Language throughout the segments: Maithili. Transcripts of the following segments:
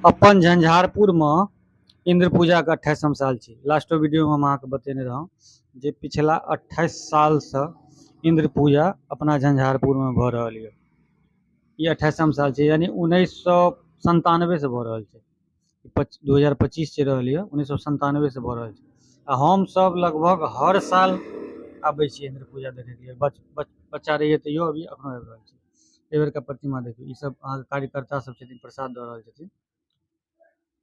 अपन झंझारपुर में इंद्र पूजा के 28वां साल छै। लास्टो वीडियो में हम अहाँ के बतेने रहौं जे पिछला 28 साल से इंद्र पूजा अपना झंझारपुर में भ रहल ये। ई 28वां साल छै, यानी 1997 से भ रहल छै। 2025 चलि रहल ये, 1997 से भ रहल छै। आ हम सब लगभग हर साल आबै छियै इंद्र पूजा देखे के लिए। बच्चा रहियै तैयो अभी अखनो आबि रहल छी। एहि बेरका प्रतिमा देखियौ, ई सब अहाँके कार्यकर्ता सब छथिन, प्रसाद दऽ रहल छथिन।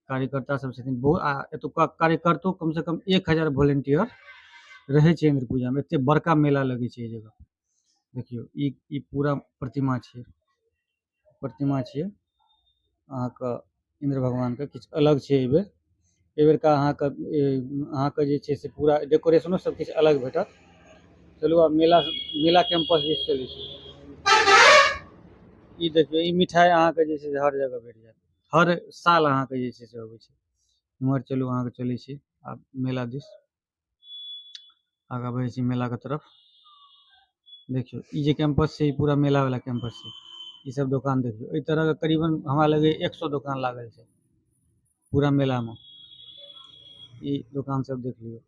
कार्यकर्ता सब छथिन बहुत, आ एतुका कार्यकर्तो कम से कम 1000 वोलेंटियर रहै छै इंद्र पूजा में। एते बड़का मेला लगै छै एहि जगह। देखियौ, ई पूरा प्रतिमा छै, प्रतिमा छियै अहाँके इंद्र भगवान के। किछु अलग छै एहि बेर। एहि बेरका अहाँके जे छै से पूरा डेकोरेशनो सब किछु अलग भेटत। चलू आब मेला कैंपस दिस चलै छी। ई देखियौ, ई मिठाई अहाँके जे छै से हर जगह भेट जायत, हर साल अहाँके जे छै से अबै छै। इम्हर चलू, अहाँके चलै छी आब मेला दिस, आगाँ बढ़ै छी मेलाके तरफ। देखियौ, ई जे कैंपस छै ई पूरा मेला वाला कैंपस छै। ई सब दोकान देखियौ, एहि तरहके करीबन हमरा लगैए 100 दोकान लागल छै पूरा मेलामे। ई दोकान सब देख लियौ,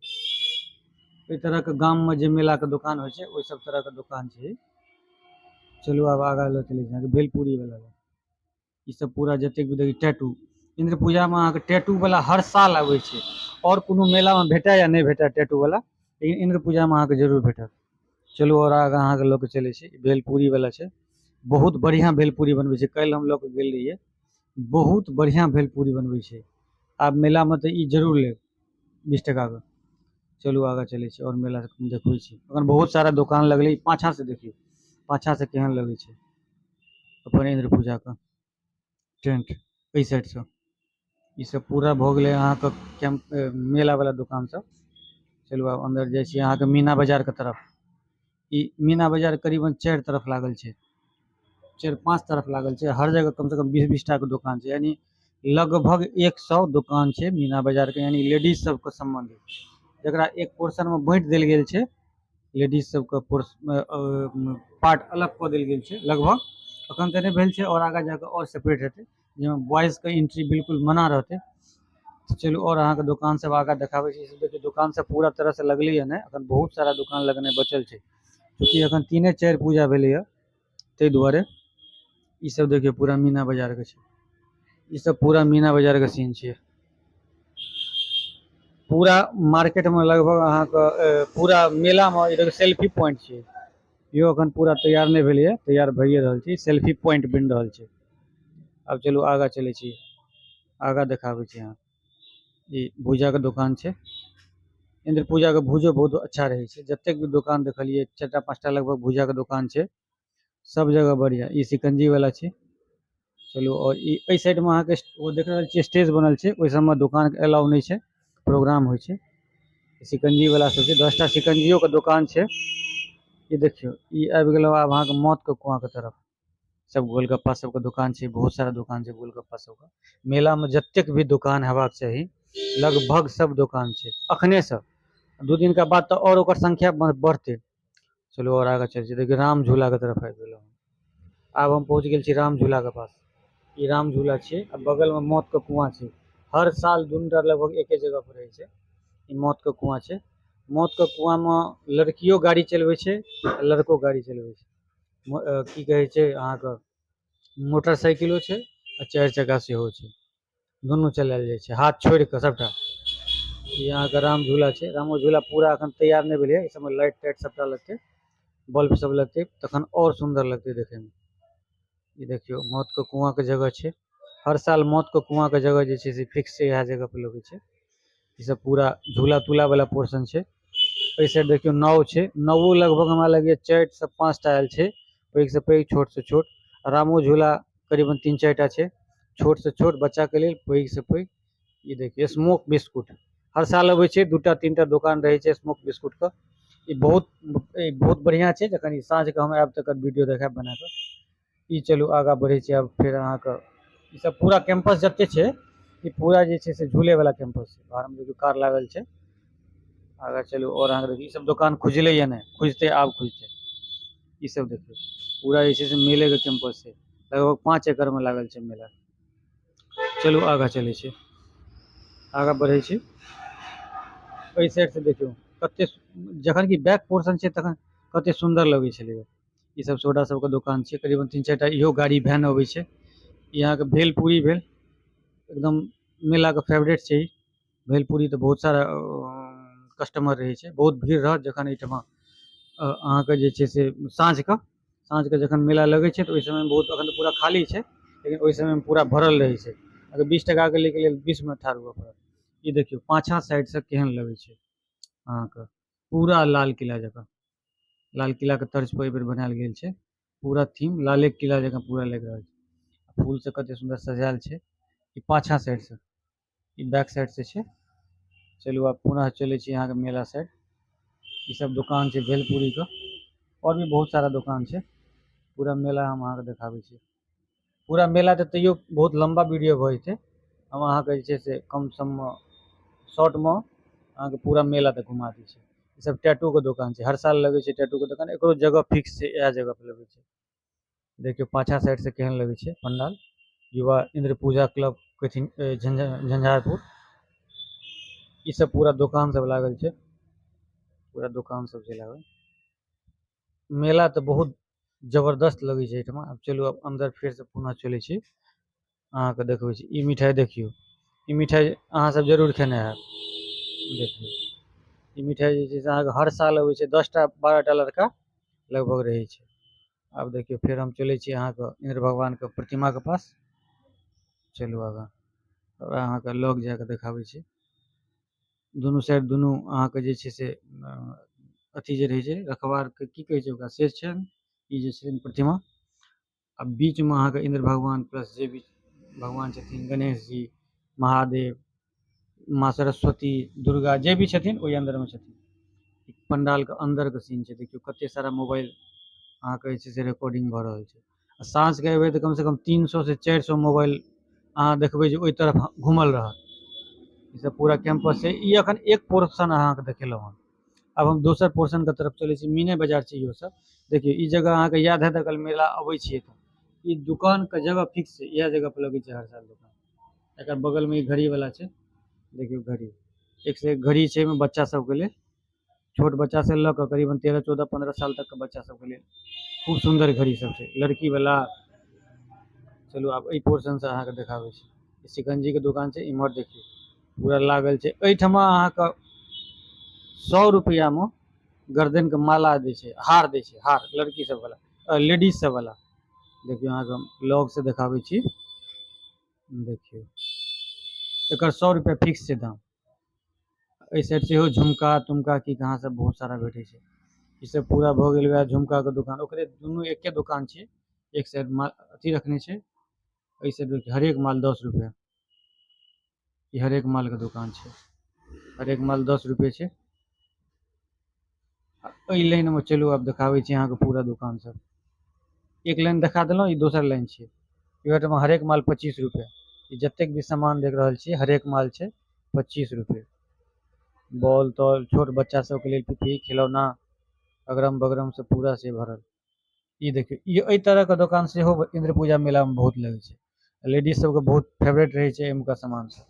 एहि तरहके गाममे जे मेलाके दोकान होइ छै ओहि सब तरहके दोकान छै। चलू आब आगाँ लऽ चलै छी अहाँके भेलपूरी वाला। ई सब पूरा जतेक भी देखियौ टैटू, इंद्र पूजामे अहाँके टैटू वाला हर साल आबै छै। आओर कोनो मेलामे भेटै या नहि भेटै टैटू वाला, लेकिन इंद्र पूजामे अहाँके जरूर भेटत। चलू आओर आगाँ अहाँके लऽ कऽ चलै छी। भेलपूरी वाला छै, बहुत बढ़िआँ भेलपूरी बनबै छै। काल्हि हम लऽ कऽ गेल रहियै, बहुत बढ़िआँ भेलपूरी बनबै छै। आब मेलामे तऽ ई जरूर लेब 20 टकाके। चलू आगाँ चलै छी आओर मेला देखबै छी। अखन बहुत सारा दोकान लगलै। पाछाँ से देखियौ, पाछाँ से केहन लगै छै अपन इंद्र पूजाके टेंट एहि साइडसँ। ई सब पूरा भऽ गेलै अहाँके कैंप मेला वाला दोकान सब। चलू आब अन्दर जाइ छी अहाँके मीना बाजारके तरफ। ई मीना बाजार करीबन 4 तरफ लागल छै, 4-5 तरफ लागल छै। हर जगह कम से कम 20-20 टा के दोकान छै, यानी लगभग 100 दोकान छै मीना बाजारके, यानी लेडीज सबके सम्बन्धित, जकरा एक पोर्शनमे बाँटि देल गेल छै। लेडीज सबके पार्ट अलग कऽ देल गेल छै। लगभग अखन तऽ नहि भेल छै, आओर आगाँ जाकऽ आओर सेपरेट हेतै, जाहिमे बॉयजके एंट्री बिल्कुल मना रहतै। चलू आओर अहाँके दोकान सब आगाँ देखाबै छी। देखियौ, दोकान सब पूरा तरहसँ लगलैए नहि, अखन बहुत सारा दोकान लगनाइ बचल छै, चूँकि अखन 3-4 पूजा भेलैए ताहि दुआरे। ई सब देखियौ पूरा मीना बाजारके छै। ई सब पूरा मीना बाजारके सीन छै। पूरा मार्केटमे लगभग अहाँके पूरा मेलामे ई देखियौ सेल्फी पॉइंट छै। इहो अखन पूरा तैयार नहि भेलैए, तैयार भइए रहल छै। सेल्फी पॉइंट बनि रहल छै। आब चलू आगाँ चलै छी, आगाँ देखाबै छी अहाँ। ई भूजाके दोकान छै। इंद्र पूजाके भूजो बहुत अच्छा रहै छै। जतेक भी दोकान देखलियै, 4-5 लगभग भूजाके दोकान छै, सब जगह बढ़िआँ। ई शिकंजी वाला छै। चलू और ई एहि साइडमे अहाँके ओ देख रहल छियै स्टेज बनल छै, ओहि सबमे दोकानके अलाउ नहि छै, प्रोग्राम होइ छै। शिकंजी वाला सब छै, 10टा शिकंजियोके दोकान छै। ई देखियौ, ई आबि गेलहुँ आब अहाँके मौतके कुआँके तरफ। सब गोलगप्पा सबके दोकान छै, बहुत सारा दोकान छै गोलगप्पा सबके। मेलामे जतेक भी दोकान हेबाक चाही लगभग सब दोकान छै अखनेसँ। 2 दिनका बाद तऽ आओर ओकर संख्या बढ़तै। चलू आओर आगाँ चलै छी। देखियौ राम झूलाके तरफ आबि गेलहुँ। आब हम पहुँच गेल छी राम झूलाके पास। ई राम झूला छियै आ बगलमे मौतके कुआँ छै। हर साल दुनूटा लगभग एके जगह पर रहै छै। ई मौतके कुआँ छै। मौतके कुआँमे लड़कियो गाड़ी चलबै छै आ लड़को गाड़ी चलबै छै। की कहै छै अहाँके मोटरसाइकिलो छै आ 4 चक्का सेहो छै, दुनू चलायल जाइ छै हाथ छोड़ि कऽ सबटा। ई अहाँके राम झूला छै। रामो झूला पूरा अखन तैयार नहि भेलैए, एहि सबमे लाइट टाइट सबटा लगतै, बल्ब सब लगतै, तखन आओर सुन्दर लगतै देखैमे। ई देखियौ मौतके कुआँके जगह छै। हर साल मौतके कुआँके जगह जे छै से फिक्स छै, इएह जगह पर लगै छै। ई सब पूरा झूला तूला वाला पोर्शन छै। एहि साइड देखियौ नाव छै। नावो लगभग हमरा लगैए 4 से 5टा आयल छै, पैघ से पैघ छोट से छोट। रामो झूला करीबन 3-4टा छै, छोट से छोट बच्चाके लेल, पैघ से पैघ। ई देखियौ स्मोक बिस्कुट हर साल अबै छै, 2-3टा दोकान रहै छै स्मोक बिस्कुटके। ई बहुत बढ़िआँ छै। जखन ई साँझके हम आयब तकर वीडियो देखायब बनाकऽ। ई चलू आगाँ बढ़ै छी। आब फेर अहाँके ई सब पूरा कैंपस जते छै ई पूरा जे छै से झूले वाला कैंपस छै। बाहरमे देखियौ कार लागल छै। आगाँ चलू आओर अहाँके देखियौ ई सब दोकान खुजलै या नहि, खुजतै आब खुजतै। ई सब देखियौ पूरा जे छै से मेलेके कैंपस छै। लगभग 5 एकड़मे लागल छै मेला। चलू आगाँ चलै छी, आगाँ बढ़ै छी। एहि साइड से देखियौ कते, जखन कि बैक पोर्शन छै तखन कते सुन्दर लगै छलै। ई सब सोडा सबके दोकान छै, करीबन 3-4 टा इहो गाड़ी वैन अबै छै। ई अहाँके भेलपूरी भेल, एकदम मेलाके फेवरेट छै ई भेलपूरी। तऽ बहुत सारा कस्टमर रहै छै, बहुत भीड़ रहत जखन एहिठमा अहाँके जे छै से साँझके जखन मेला लगै छै तऽ ओहि समयमे बहुत, अखन तऽ पूरा खाली छै लेकिन ओहि समयमे पूरा भरल रहै छै। अगर 20 टकाके लैके लेल 20 मिनट ठाढ़ हुअ पड़त। ई देखियौ पाछाँ साइडसँ केहन लगै छै अहाँके, पूरा लाल किला जकाँ, लाल किलाके तर्ज पर एहिबेर बनायल गेल छै। पूरा थीम लाले किला जकाँ पूरा लागि रहल छै। फूल से कते सुन्दर सजायल छै। ई पाछाँ साइडसँ, ई बैक साइड से छै। चलू आब पुनः चलै छी अहाँके मेला साइड। ई सब दोकान छै भेलपूरीके, आओर भी बहुत सारा दोकान छै। पूरा मेला हम अहाँके देखाबै छी। पूरा मेला तऽ तैयो बहुत लम्बा वीडियो भऽ जेतै, हम अहाँके जे छै से कम सममे शॉर्टमे अहाँके पूरा मेला तऽ घुमा दै छी। ई सब टैटूके दोकान छै, हर साल लगै छै टैटूके दोकान। एकरो जगह फिक्स छै, इएह जगह पर लगै छै। देखियौ पाछाँ साइडसँ केहन लगै छै पंडाल। युवा इंद्र पूजा क्लब कथी झंझारपुर। ई सब पूरा दोकान सब लागल छै, पूरा दोकान सब छै लागल। मेला तऽ बहुत जबरदस्त लगै छै एहिठमा। आब चलू आब अन्दर फेरसँ पुनः चलै छी, अहाँके देखबै छी। ई मिठाइ देखियौ, ई मिठाइ अहाँ सब जरूर खेने हैब। देखियौ ई मिठाइ जे छै से अहाँके हर साल अबै छै, 10 टा 12 टा लड़का लगभग रहै छै। आब देखियौ फेर हम चलै छी अहाँके इन्द्र भगवानके प्रतिमाके पास। चलू आगाँ, अहाँके लग जाकऽ देखाबै छी। दुनू साइड दुनू अहाँके जे छै से अथी जे रहै छै रखवारके की कहै छै ओकरा, से छै ई जे छै प्रतिमा। आ बीचमे अहाँके इन्द्र भगवान प्लस जे भी भगवान छथिन, गणेश जी, महादेव, माँ सरस्वती, दुर्गा जे भी छथिन ओहि अन्दरमे छथिन। पंडालके अन्दरके सीन छै। देखियौ कते सारा मोबाइल अहाँके जे छै से रिकॉर्डिंग भऽ रहल छै। आ साँझके एबै तऽ कमसँ कम 300 से 400 मोबाइल अहाँ देखबै जे ओहि तरफ घुमल रहत। ई सब पूरा कैंपस छै। ई अखन एक पोर्शन अहाँके देखेलहुँ हँ, आब हम दोसर पोर्शनके तरफ चलै छी। मीने बाजार छै इहो सब। देखियौ ई जगह अहाँके याद हैत अगर मेला अबै छियै तऽ। ई दुकानके जगह फिक्स छै, इएह जगह पर लगै छै हर साल दुकान। एकर बगलमे ई घड़ी वाला छै, देखियौ घड़ी, एक से एक घड़ी छै एहिमे बच्चा सबके लेल, छोट बच्चा से लऽ कऽ करीबन 13 14 15 साल तकके बच्चा सबके लेल खूब सुन्दर घड़ी सब छै, लड़की वाला। चलू आब एहि पोर्शनसँ अहाँके देखाबै छी। सिकंजीके दोकान छै, इम्हर देखियौ पूरा लागल छै। एहिठमा अहाँके 100 रुपैआमे गर्दनके माला दै छै, हार दै छै, हार लड़की सब वाला, लेडीज सब वाला। देखियौ अहाँके हम लग से देखाबै छी। देखियौ एकर 100 रुपैआ फिक्स छै दाम। एहि साइड सेहो झुमका तुमका की कहाँ सब बहुत सारा भेटै छै। ई सब पूरा भऽ गेल वएह झुमकाके दोकान, ओकरे दुनू एके दोकान छै। एक साइड अथी रखने छै, एहि साइड हरेक माल 10 रुपैआ। ई हरेक मालके दोकान छै, हरेक माल 10 रुपए छै। एहि लाइनमे चलू आब देखाबै छी अहाँके पूरा दोकान सब। एक लाइन देखा देलहुँ, ई दोसर लाइन छै। इहोठाम हरेक माल 25 रुपए। ई जतेक भी सामान देख रहल छियै हरेक माल छै 25 रुपए। बॉल तॉल छोट बच्चा सबके लेल पिपही खिलौना अगरम बगरम से पूरा से भरल। ई देखियौ ई एहि तरहके दोकान सेहो इन्द्र पूजा मेलामे बहुत लगै छै। लेडीज सबके बहुत फेवरेट रहै छै एहिमेका सामान सब।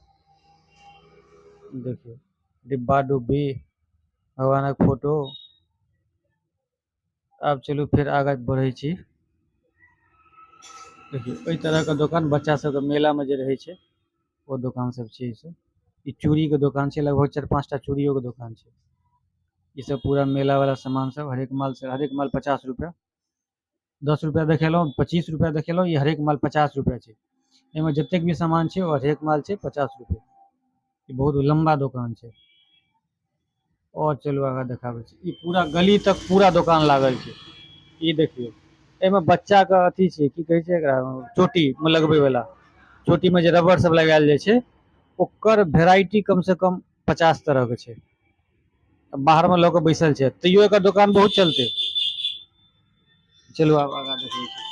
देखियौ डिब्बा डुब्बी, भगवानक फोटो। आब चलू फेर आगाँ बढ़ै छी। देखियौ एहि तरहके दोकान बच्चा सबके मेलामे जे रहै छै ओ दोकान सब छै। ई सब ई चूड़ीके दोकान छै, लगभग 4-5 टा चूड़ियोके दोकान छै। ई सब पूरा मेला वाला सामान सब, हरेक माल से हरेक माल 50 रुपआ। 10 रुपआ देखेलहुँ, 25 रुपआ देखेलहुँ, ई हरेक माल 50 रुपआ छै। एहिमे जतेक भी सामान छै ओ हरेक माल छै 50 रुपआ। ई बहुत लम्बा दोकान छै। और चलू आगाँ देखाबै छी। ई पूरा गली तक पूरा दोकान लागल छै। ई देखियौ एहिमे बच्चा के अथी छै, की कहै छै एकरा, चोटी मे लगबै वाला, चोटी मे जे रबड़ सब लगायल जाइ छै ओकर वेराइटी कम से कम 50 तरह के छै। बाहर मे लऽ कऽ बैसल छै, तैयो एकर दोकान बहुत चलतै। चलू आब आगाँ देखै छी।